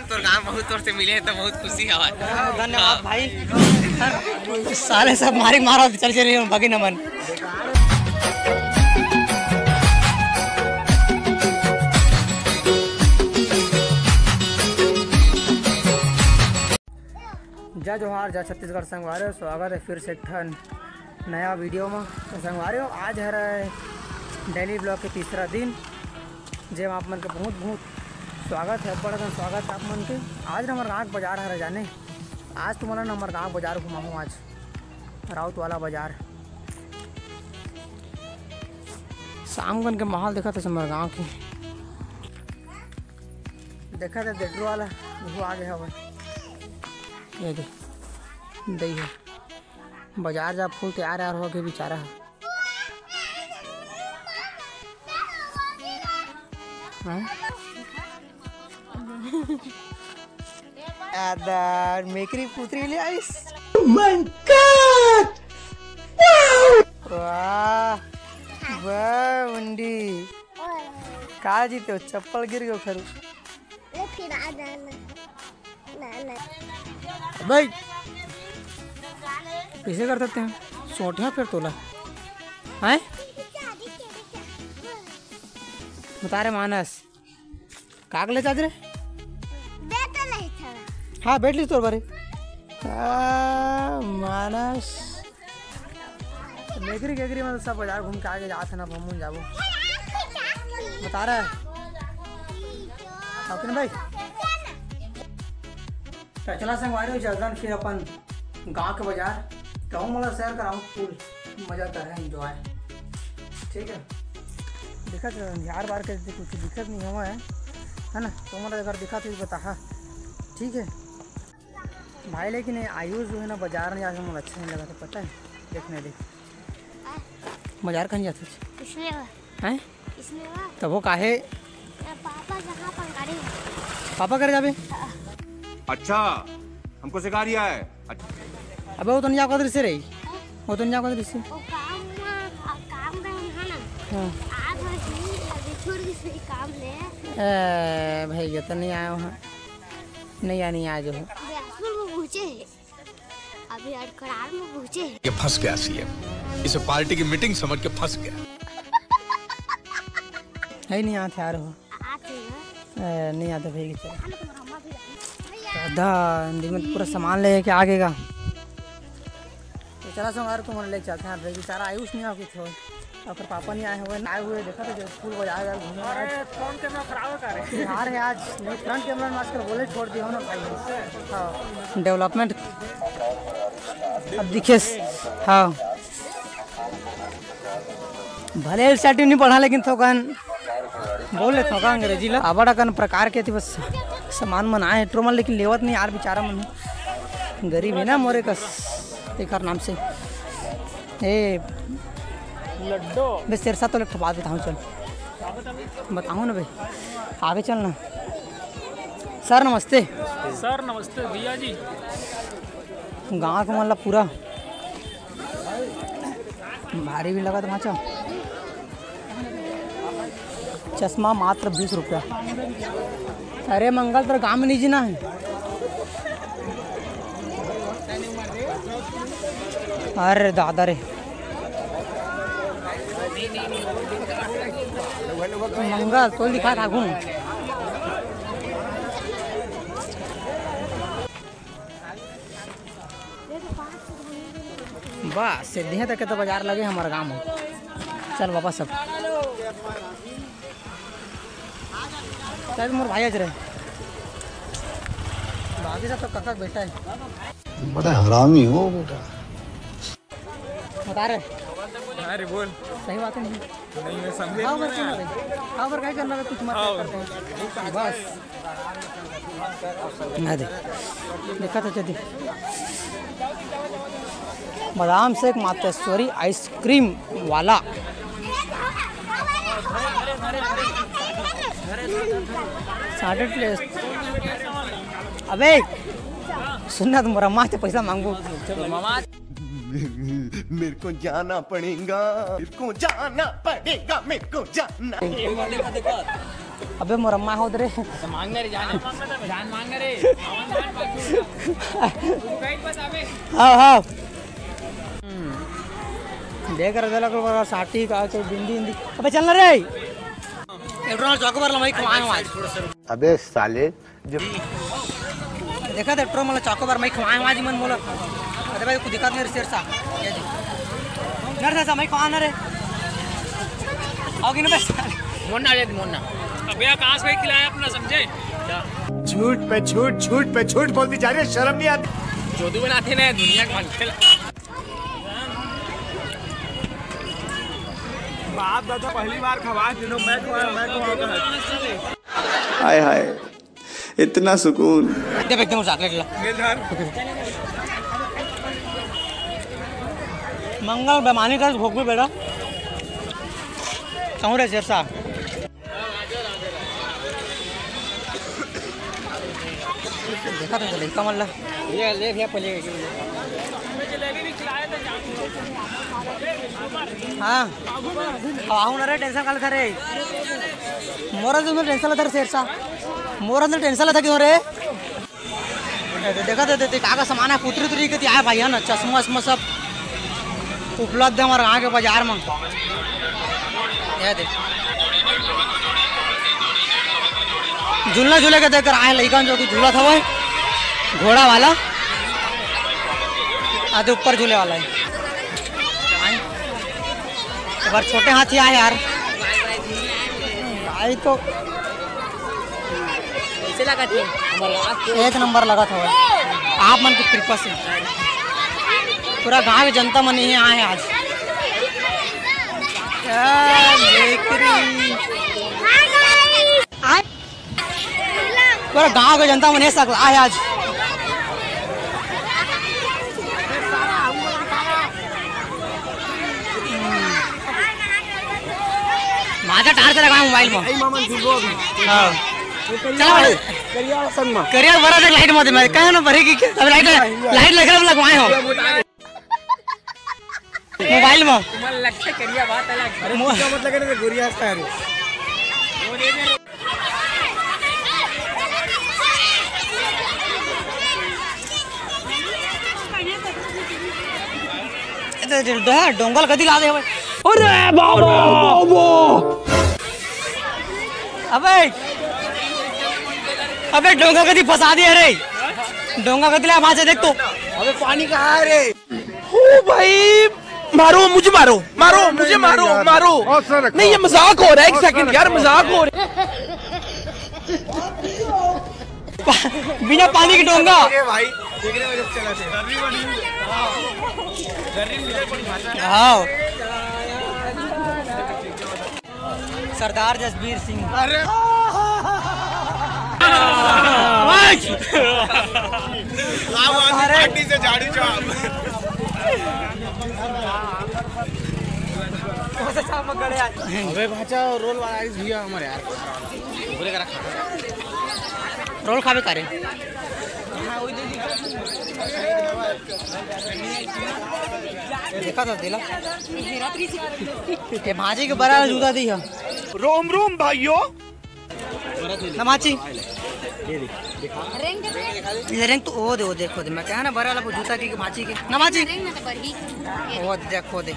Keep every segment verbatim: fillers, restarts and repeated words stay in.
तोर गांव बहुत तोर से मिले हैं तो बहुत खुशी हवा। धन्यवाद भाई। साले सब मारी मारा चल चल रही हूँ, भगी नमन। जय जोहार, जय छत्तीसगढ़ संगवारी हो, स्वागत है फिर से एक ठन नया वीडियो में। तो संगवारी हो, आज हरे डेली ब्लॉग के तीसरा दिन, जेमा आप मन के बहुत बहुत स्वागत है, बड़ा स्वागत है आप मन के। आज न हमर गाँव के बाजार हरे जाने, आज तुमन ल हमर गाँव बाजार घुमाहूँ। आज राउत वाला बाजार शाम कन के माहौल देखत हस हमर गाँव के। देखत हस डेटरू वाला, वो आगे हवय। ये दे, दई है। बाजार जा फुल तैयार यार हो के बेचारा है। हाँ? आदार मेकरी पुतरी ले आइस। Oh my God! वाह, वाह उंडी। का जीते हो? चप्पल गिर गयो खरू। ले फिर आ जाना। ना, ना। भाई, कैसे कर सकते हैं? सोटिया फिर तोला। हैं? बता रे मानस, काग ले चादरे? बेटा नहीं था। हाँ, बैठ ली तोर बारे। आ, मानस। मेगरी गेगरी में तो सब बाजार घूम के आगे जात है ना, घूमून जाबो। बता रहा है। ओके ना भाई? तो चला संगवारी हो, चलतन फिर अपन गांव के बाजार। कहूँ मोला सैर कराऊँ, फुल मजा कर है, एंजॉय। ठीक है, दिखत है, अंधियार बार के कुछ दिखत नहीं हुआ है, है ना? तो मोला अगर दिखत है, बता। हाँ, ठीक है भाई, लेकिन ये आयुष जो है ना, बाजार नहीं जाके मोला अच्छा नहीं लगा, तो पता है, देखने देख। बाजार कहाँ जाते? इसमें हैं? इसमें वा। तब वो काहे? ए, पापा जहाँ पर गाड़ी है। पापा कर जाबे? हाँ। अच्छा, हमको सिखा रिया है। अच्छा। अबे वो तो नहीं जाओ कदर से रही। हाँ? वो तो नहीं जाओ कदर से। वो काम ना, आ, काम का है ना। हाँ। आज वही अभी छोड़ दी सही काम ले। ए, भाई, ये तो नहीं आया वहाँ। नहीं आया, नहीं आया जो है। बिलासपुर में पहुँचे है। अभी अड़कड़ार में पहुंचे हैं। ये फंस गया सीएम, इसे पार्टी की मीटिंग समझ के फंस गया। है नहीं आते यार हो। आते हैं। ए, नहीं आते भाई, चलो। दादा, हिंदी में पूरा सामान लेके आगे का। तो चला संग यार, तुम ले चलते हैं भाई, बेचारा आयुष नहीं आ कुछ हो। ओकर पापा नहीं आए हुए, आए हुए, देखा तो जो फुल बाजार घूमे। अरे, फ्रंट कैमरा खराब है का रे? यार, आज नहीं, फ्रंट कैमरा में आजकल बोले छोड़ दिया हो ना भाई। हाँ। डेवलपमेंट अब दिखे। हाँ, भले एलसीटी नहीं पढ़ा, लेकिन थोकन बोल ले, थोका अंग्रेजी ला। अबड़ अकन प्रकार के थी बस सामान मन आए ट्रोमल, लेकिन लेवत नहीं यार, बेचारा मन गरीब है ना मोरे कस, तेकर नाम से। ए, लड्डू। बे, सिरसा तो ले ठपा देता हूँ, चल। बताऊँ ना बे, आगे चल ना। सर, नमस्ते। सर, नमस्ते, भैया जी। गाँव के मन ला पूरा भारी भी लगा तो भाचा। चश्मा मात्र बीस रुपया। अरे मंगल, तोर गाँव में नहीं जीना है? अरे दादा रे। मंगल, तोल दिखा था घूम। बस, सीधे तक के तो बाजार लगे हमारे गाँव में। चल वापस अब। चल मोर भाई आज रे। बाकी सब तो काका के बेटा है। बड़ा हरामी हो बेटा। बता रहे। अरे बोल। सही बात है नहीं। नहीं, मैं समझे हाँ, नहीं बस ना। नहीं। हाँ, पर क्या करना है, कुछ मत हाँ। करते हैं। बस। आ दे। देखा था जदी। बादाम शेक मातेश्वरी आइसक्रीम वाला। साढ़े प्लेस। अबे, सुनना, तुम मोर माँ से पैसा मांगबो। मेरे को जाना पड़ेगा, मेरे को जाना पड़ेगा, मेरे को जाना। अबे मोर अम्मा होत रे। मांग रे जान। जान मांग रे। हाँ, हाँ। देख रहे थे लोग साटी का तो बिंदी बिंदी। अबे चल ना रे। एक रोल चॉकोबार ला मैं खवाए हूँ आज। अबे साले। देखा था ट्रो मला चॉकोबार मैं खवाए हूँ आज मन बोला। अरे भाई कुछ दिक्कत नहीं रे शेर सा। ये जी। नर सा मैं खवाना रे। आओगे ना बस। मोन्ना ले मोन्ना। अब यार कहाँ से भाई खिलाया अपना समझे? झूठ पे झूठ, झूठ पे झूठ बोलती जा रही है, शर्म नहीं आती? जो तू बनाते ना दुनिया का खेल। बाप दादा पहली बार खवा दिनो मैं खवा मैं खवा। हाय हाय, इतना सुकून। जब एकदम चॉकलेट ला। मंगल बेमानी कर भोग भी बेटा। कहूँ रे शेर साहब। देखा तो लड़का मन ला। ये ले भैया पहले। हाँ। आऊ ना रे टेंशन काले था रे। मोरा तो टेंशन लेता रे शेर साहब। मोरा तो टेंशन लेता क्यों रे? देखा दे, दे, दे, का का सामान है, पुतरी उतरी के आए भाई, है ना, चश्मा वश्मा सब उपलब्ध है हमारे गाँव के बाजार में। ये दे। झूलना झूले के देख कर आए लइका जो कि झूला था वो है, घोड़ा वाला। आधे ऊपर झूले वाला है। आए। एक बार छोटे हाथी आए यार। भाई तो कैसे लगा थे? एक नंबर लगा था भाई। आप मन की कृपा से पूरा गांव के जनता मन ही आए आज। क्या देख रही? पूरा गांव के जनता मन ये सकला है आज। माजा टार से लगा मोबाइल में। आई मामा झुलबो अभी। हाँ। वो करिया चला भाई। करिया संग में। करिया बरा देख लाइट मत मार। कहे ना भरे की क्या? अबे लाइट, लाइट लगा लगवाए हो। मोबाइल में। तुम्हारा लक्ष्य करिया बात अलग। अरे मो- टीका मत लगा रे, गोरिया हंसता है रे। ए, दे, दे, दे, डोंगल कदी ला दे भाई। अरे बाबा। अबे, अबे डोंगा कदी फंसा दिया रे। डोंगा कदी ला वहां से देख तो। अबे पानी कहाँ है रे? ओ भाई, मारो मुझे, मारो, मारो मुझे, मारो, मारो। नहीं, ये मजाक हो रहा है, एक सेकंड यार, मजाक हो रहा है। बिना पानी के डोंगा। अरे भाई, देख रहे हो जब चला थे। हाँ। सरदार जसबीर सिंह। अरे। आम आदमी पार्टी से झाड़ू छाप। अबे भाचा, रोल वाला आइस भैया हमारे यार। बोले करा खा। रोल खाबे करे। देखा था दिला। ये भाजी के बरा जूता दी है। रोम रोम भाइयों। नमाची। ये रेंग तो वो दे, वो देखो दे, मैं कहा ना बरा ला जूता की भाजी के। नमाची। वो देखो दे।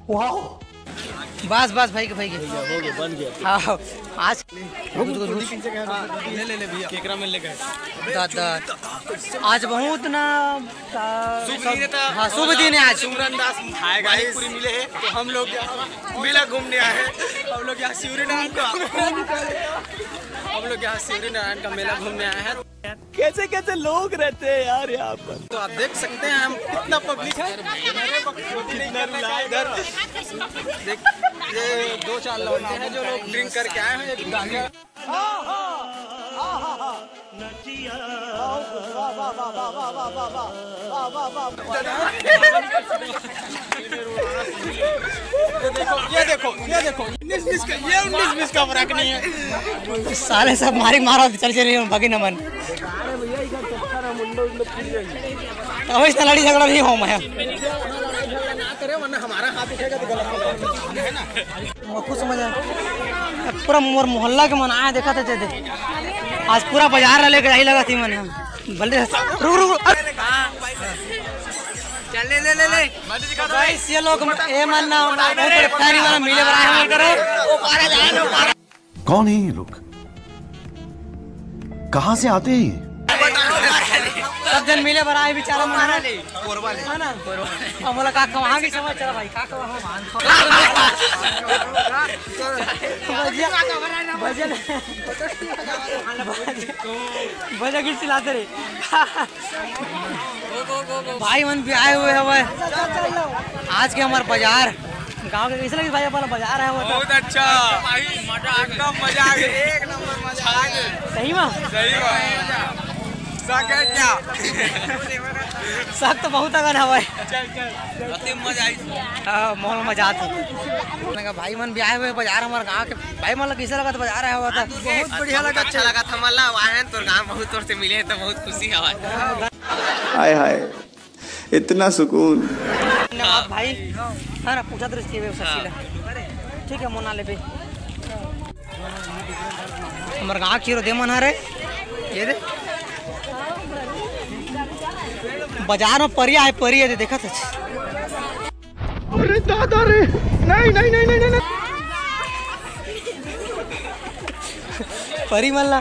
वाओ। बस बस भाई के भाई के। हो गया, बन गया। हाँ। आज ले ले ले भैया। केकरा में लेकर। दादा। आज बहुत ना शुभ दिन है आज। हाँ, शुभ दिन है आज। सुमरन दास। Hi guys. पूरी मिले हैं तो हम लोग यहाँ मेला घूमने आए हैं। हम लोग यहाँ शिवरी नारायण का हम लोग यहाँ शिवरी नारायण का मेला घूमने आए हैं। कैसे कैसे लोग रहते हैं यार यहाँ पर। तो आप देख सकते हैं हम कितना पब्लिक है। कितना रुला है इधर। देख, ये दो चार लौंडे हैं जो लोग ड्रिंक करके आए हैं। एक गांजा। ये देखो, ये देखो, ये देखो, उन्नीस बीस का, ये उन्नीस बीस का फर्क नहीं है। साले सब मारी मारा चल चल रही है, बाकी नमन। अब इतना लड़ी झगड़ा नहीं हो मैं। ना करे, वरना हमारा हाथ उठेगा तो गलत होगा। मैं खुद समझ आया। पूरा मोर मोहल्ला के मन आए, देखत हे दे। आज पूरा बाजार ला लेके जाही लगत हे मन ह। बल्ले रुक, रुक, रुक। अरे। चल, ले, ले, ले, ले। तो गाइस, ये लोग, ए मन ना, बहुत बड़े फैन वाला मिले बर आए हमर करा। कौन है ये लोग? कहाँ से आते हैं ये? सब झन मिले बर आए बेचारा मन ह। है ना? अब मोला का खवाहा के समझ चला भाई, का खवाहा? भजिया, भजिया, भजिया गिर चिल्लाते रे। भाई मन भी आए हुए हवय। आज के हमर बाजार, गांव के कइसे लगिस भाई, अपन बाजार हे वो तो? बहुत अच्छा, एकदम मजा आ गया, एक नंबर मजा आ गया। सही में? सही में। शक है क्या? शक तो बहुत अगन हवय। चल, चल। अति मजा आई। हाँ, माहौल मजा आथे। भाई मन भी आए हुए बाजार, हमर गांव के भाई मन ला कइसे लगत बाजार आए हुआ था? बहुत बढ़िया लगा, अच्छा लगा था। मतलब, आए हैं तोर गांव, बहुत तोर से मिले हैं तो बहुत खुशी हवय। हाय हाय, इतना सुकून। धन्यवाद भाई। है ना, पूछा दृष्टि है शशि ला। ठीक है, मोना लेबे। हमर गांव के हीरो दे मन हरे। ये दे। बाजार में परिया है, परिया दे, देखत हस। अरे दादा रे, नहीं, नहीं, नहीं, नहीं, नहीं, नहीं। परी मन ला।